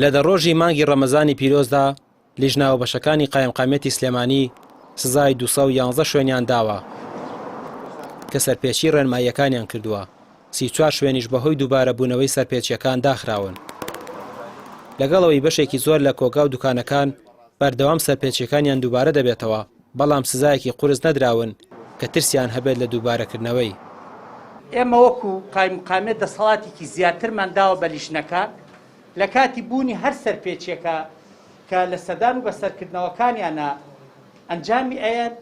لە دە ڕۆژی مانگی ڕەمەزانی پیرۆزدا لیژنە هاوبەشەکانی قایمقامیەتی سلێمانی سزای 211 شوێنیان داوە کە سەرپێچی ڕێنماییەکانیان کردووە، 34 شوێنیش بەهۆی دووبارەبوونەوەی سەرپێچییەکان داخراون. لەگەڵ ئەوەی بەشێکی زۆر لە کۆگا و دوکانەکان بەردەوام سەرپێچییەکانیان دووبارە دەبێتەوە، بەڵام سزایەکی قورس نەدراون کە ترسیان هەبێت لە دووبارەکردنەوەی. ئێمە وەکو قایمقامیەت دەسەڵاتێکی زیاترمان داوە بە لیژنەکان، لە کاتی بوونی هەر سەرپێچیەکە کە لە سەردان و بەسەرکردنەوەکانیانا ئەنجامی ئەیەن،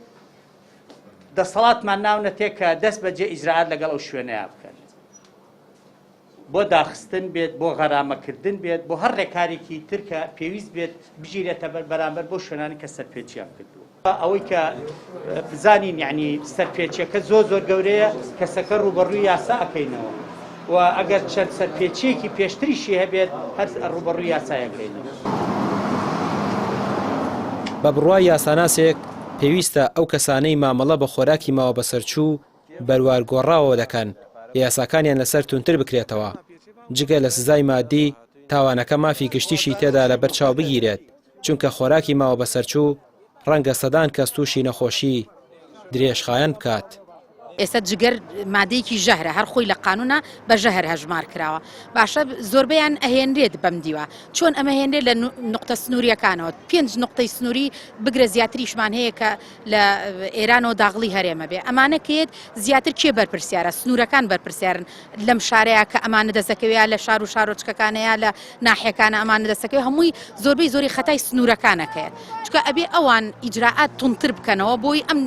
دەسەڵاتمان ناونەتێ کە دەست بەجێ ئیجرائات لەگەڵ ئەو شوێنەیا بکەن. بۆ داخستن بێت، بۆ غەرامەکردن بێت، بۆ هەر ڕێکارێکی تر کە پێویست بێت بگیرێتە بەر بەرامبەر بەو شوێنانەی کە سەرپێچیان کردووە. ئەوەی کە بزانین یعنی سەرپێچیەکە زۆر زۆر گەورەیە، کەسەکە ڕووبەڕووی یاسا ئەکەینەوە و ئەگەر چەند سەرپێچیەکی پێشتریشی هەبێت هەر ڕووبەڕووی یاسای ئەکەینەوە. بە بڕوای یاساناسێک، پێویستە ئەو کەسانەی مامەڵە بە خۆراکی ماوە بەسەرچوو بەروار گۆڕاوەوە دەکەن، یاساکانیان لەسەر توندتر بکرێتەوە. جگە لە سزای مادی، تاوانەکە مافی گشتیشی تێدا لەبەر چاو بگیرێت، چونکە خۆراکی ماوە بەسەرچوو ڕەنگە سەدان کەس تووشی نەخۆشی درێژخایەن بکات. ئێستا جگەر مادەیەکی ژەهرە هەر خۆی لە قانونا بە ژەهر هەژمار کراوە باشە زۆربەیان ئەهێنرێت بەم دیوە چۆن ئەمە هێنرێت لە نقطە سنووریەکانەوە پێنج نقطەی سنووری بگرە زیاتریشمان هەیە کە لە ئێرانەوە داغڵی هەرێمە بێ ئەمانە کێت زیاتر کێ بەرپرسیارە سنوورەکان بەرپرسیارن لەم شارەیە کە ئەمانە دەستەکەوێ لە شار و شارۆچکەکانەیە لە ناحیەکانە ئەمانە دەستەکەوێ هەمووی زۆربەی زۆری خەتای سنوورەکانەکەیە چکە ئەبێ ئەوان ئیجرائات تونتر بکەنەوە بۆی ئەم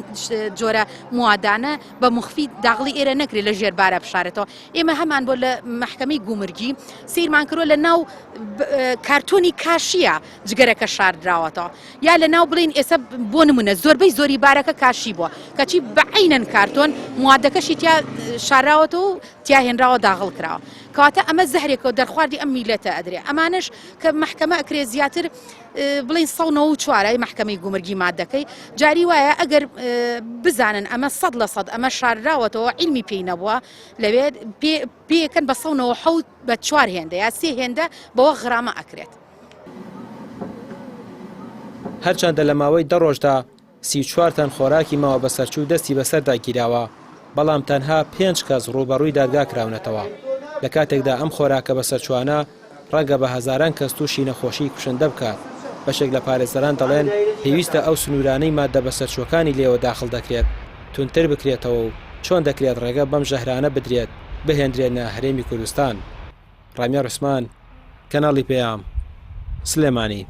جۆرە موادانە بە مخفی داغڵی ئێرە نەکرێت لە ژێر بارە بشارێتەوە ئێمە هەمان بۆ لە مەحکەمەی گومرگی سیرمان کردوە لە ناو کارتۆنی کاشیە جگەرەکە شاردراوەتەوە یا لە ناو بڵین ئێستا بۆ نمونە زۆربەی زۆری بارەکە کاشی بووە کەچی بەعینەن کارتۆن موادەکەشی تیا شاراوەتەوە و تیا هێنراوە داغڵ کراوە کەواتە ئەمە زەهرێکەوە دەرخواردی ئەم میلەتە ئەدرێ ئەمانش کە مەحکەمە ئەکرێ زیاتر بڵین 1940 ی مەحکەمەی گومرگی مادەکەی جاری وایە ئەگەر بزانن ئەمە سەد لە سەد ئەمە شارراوەتەوە عیلمی پێی نەبووە لەوێ پێکەن بە 1970 بە چوار هێندە یا سێ هێندە بەوە غرامە ئەکرێت. هەرچەندە لە ماوەی دە ڕۆژدا 34 تەن خۆراکی ماوە بەسەرچوو دەستی بەسەردا گیراوە، بەڵام تەنها پێنج کەس ڕووبەڕووی دادگا کراونەتەوە، لە کاتێکدا ئەم خۆراکە بەسەرچووانە ڕەنگە بە هەزاران کەس تووشی نەخۆشیی کوشندە بکات، بەشێک لە پارێزەران دەڵێن پێویستە ئەو سنوورانەی ماددە بەسەرچووەکانی لێوە داخڵ دەکرێت توندتر بکرێتەوە و چۆن دەکرێت ڕێگە بەم ژەهرانە بدرێت بهێندرێنە هەرێمی کوردستان. ڕامیار عوسمان، کەناڵی پەیام، سلێمانی.